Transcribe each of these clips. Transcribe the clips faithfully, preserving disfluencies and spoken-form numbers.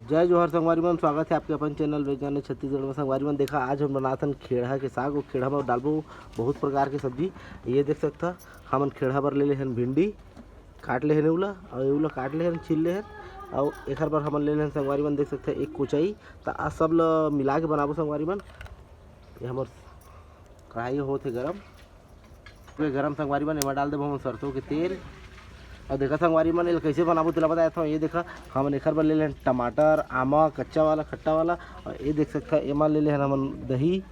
जय जोहार संगवारी मन, स्वागत है आपके अपन चैनल वेज गाने छत्तीसगढ़ में। संगवारी मन, देखा, आज हम बनाथन खेड़हा के साग। वो खेड़हा में डालबो बहुत प्रकार के सब्जी। ये देख सकता, हमन खेड़हा बर ले लेहन भिंडी, काट लेहन उला, और उला काट लेहन, छील लेहन। और एकर बर हमन ले लेहन संगवारी मन, देख सकता, एक कोचई। त आ सब ल मिला के बनाबो संगवारी मन। ये हमर कढ़ाई होत हे गरम। ये गरम संगवारी मन, एमा डाल देबो हमन सरसों के तेल। और देखा संगवारी मन, एला कैसे बनाबो तेला बताए थव। ये देखा, हमन एखर बर ले लेन टमाटर, आमा, कच्चा वाला, खट्टा वाला। और ये देख सकता, एमा ले लेहन हमन दही,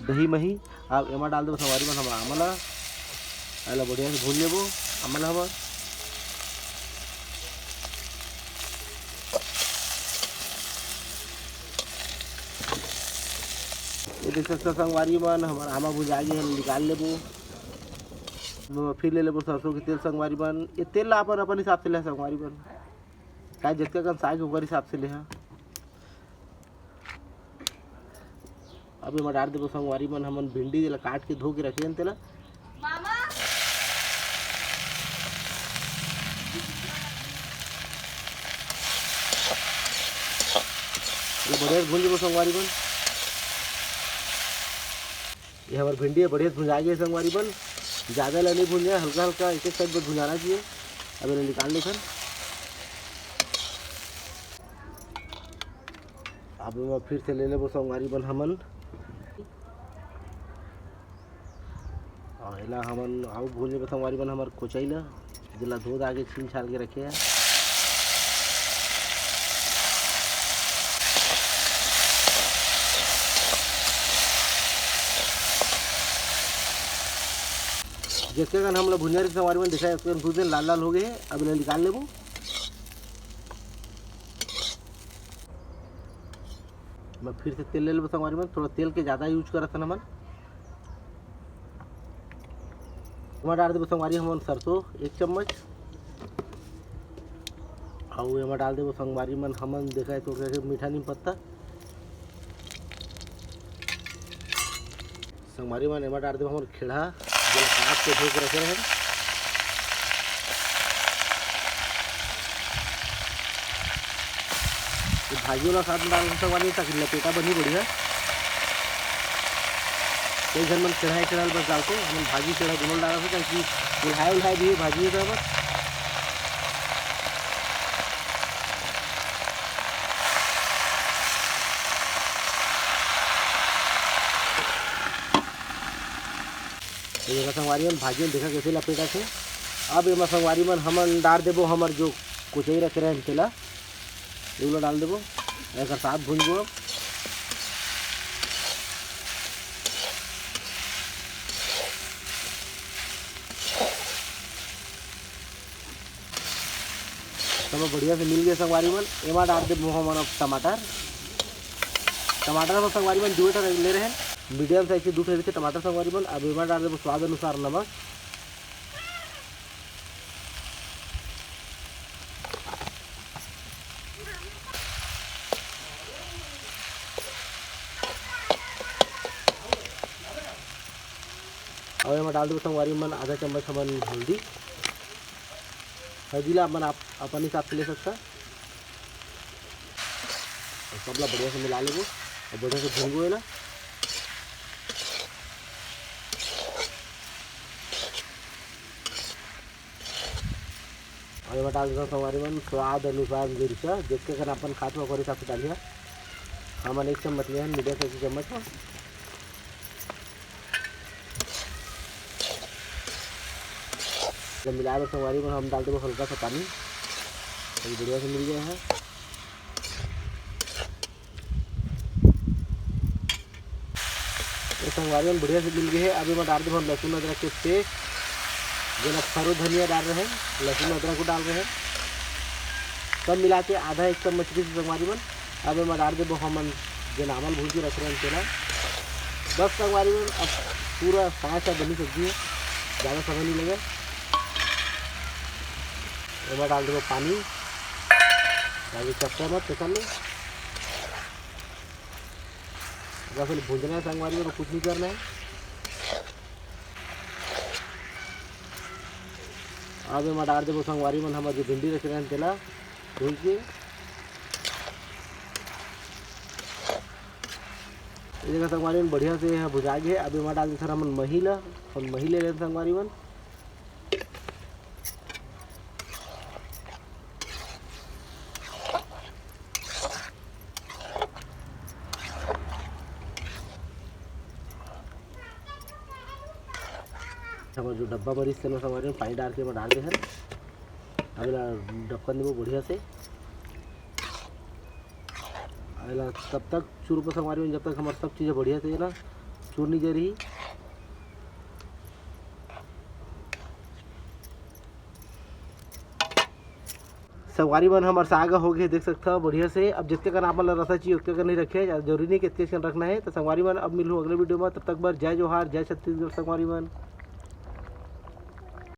दही मही। अब एमा डाल देबो संगवारी मन हमन आमा ला। एला बढ़िया से भून लेबो आमा ला हमन। ये देख सकता संगवारी मन, हमर आमा भुजा गे हे, निकाल लेबो। फिर ले लेबो सरसों के तेल संगवारी मन। ये तेल ला अपन, अपन हिसाब से ले संगवारी मन, चाहे जितका कन साग ओकर हिसाब से ले हा। अब एमा डाल देबो संगवारी मन हमन भिंडी, जेला काट के धो के रखे हन तेला। मामा। ये बढ़िया से भून लेबो संगवारी मन। ये हमर भिंडी ह बढ़िया से भुंजा गे हे संगवारी मन। ज़्यादा ला नहीं भुंजा, हल्का हल्का एक एक साइड पर भुंजाना चाहिए। अब एला निकाल लेथन। अब एमा फिर से ले लेबो संगवारी मन हमन। और एला हमन आउ भून लेबो संगवारी मन हमर कोचई ला, जेला धो धा के छील छाल के रखे हे। जतके कन हमला भुंजा रहिस संगवारी मन, देखा, जतके कन भून लाल लाल हो गए हे। अब एला निकाल लेबो। मैं फिर से तेल ले लेबो संगवारी मन, थोड़ा तेल के ज़्यादा यूज करत हन हमन। एमा डाल देबो संगवारी हमन सरसों एक चम्मच, अउ एमा डाल देबो संगवारी मन हमन, देखा, तो करके मीठा नीम पत्ता। संगवारी मन, एमा डाल देबो हमर खेड़हा, जेला काट के धो के रखे रहेन। ये भाजी वाला साथ में डाल देबो संगवारी, ताकि लपेटा बनी बढ़िया। कई झन मन खेड़हा, खेड़हा बस डालथे, हमन भाजी खेड़हा दोनों डालथे, ताकि उल्हाए उल्हाए भी भाजी हे बस। ये देखा संगवारी मन, भाजी में देखा कैसे लपेटा थे। अब एमा संगवारी मन हमन डाल देबो हमर जो कोचई रखे रहेन तेला, ये वाला डाल देबो, एकर साथ भूंजबो अब। सब बढ़िया से मिल गए संगवारी मन। एमा डाल देबो हमन अब टमाटर। टमाटर में संगवारी मन दू ठन ले रहे हैं, मीडियम साइज के दू ठन रहिथे टमाटर संगवारी मन। अब एमा डाल देबो स्वाद अनुसार नमक। और एमा डाल देबो संगवारी मन आधा चम्मच हमन हल्दी। हल्दी ला अपन आप, अपन हिसाब से ले सकता। और सबला बढ़िया से मिला लेबो और बढ़िया से भूनबो एला। और एमा डाल देथन संगवारी मन स्वाद अनुसार मिर्चा, देख के कन अपन खात हो ओकर हिसाब से डालिया। हमन एक चम्मच ले हन, मीडियम साइज के चम्मच म। जब मिलाए बर संगवारी मन हम डाल देबो हल्का सा पानी, तो ये बढ़िया से मिल गया है। ये संगवारी मन बढ़िया से मिल गए है। अब एमा डाल देबो लहसुन अदरक के paste, जेला फरो धनिया डाल रहे हैं, लहसुन अदरक को डाल रहे हैं, सब मिला के आधा एक चम्मच के संगवारी मन। अब एमा डाल देबो हमन जेन आमा ल भून के रखे रहेन तेला। बस संगवारी मन, अब पूरा साय साय बनी सब्जी है, ज़्यादा समय नहीं लगे। एमा डाल देबो पानी, ताकि चपटा मत, तेकर ले बस एला भूंजना है संगवारी मन, कुछ नहीं करना है। अब एमा डाल देबो संगवारी मन हमर जो भिंडी रखे रहेन तेला भून के। देखा संगवारी मन, बढ़िया से यह भुजा गे हे। अब एमा डाल देथन हमन मही ला, अपन मही ले लेन संगवारी मन। हमर जो डब्बा भरिस तेन म संगवारी मन पानी डाल के एमा डाल दे हन। अब एला ढक्कन देबो बढ़िया से। एला तब तक चूरबो संगवारी मन, जब तक हमर सब चीज बढ़िया से ना चूर नहीं जा रही। संगवारी मन, हमर साग हो गए, देख सकता हो बढ़िया से। अब जितके कन आप मन ला रसा चाहिए, उतके कन नहीं रखे, जरूरी नहीं कि इतके कन रखना है। तो संगवारी मन, अब मिलूँ अगले वीडियो में, तब तक बर जय जोहार, जय छत्तीसगढ़ संगवारी मन।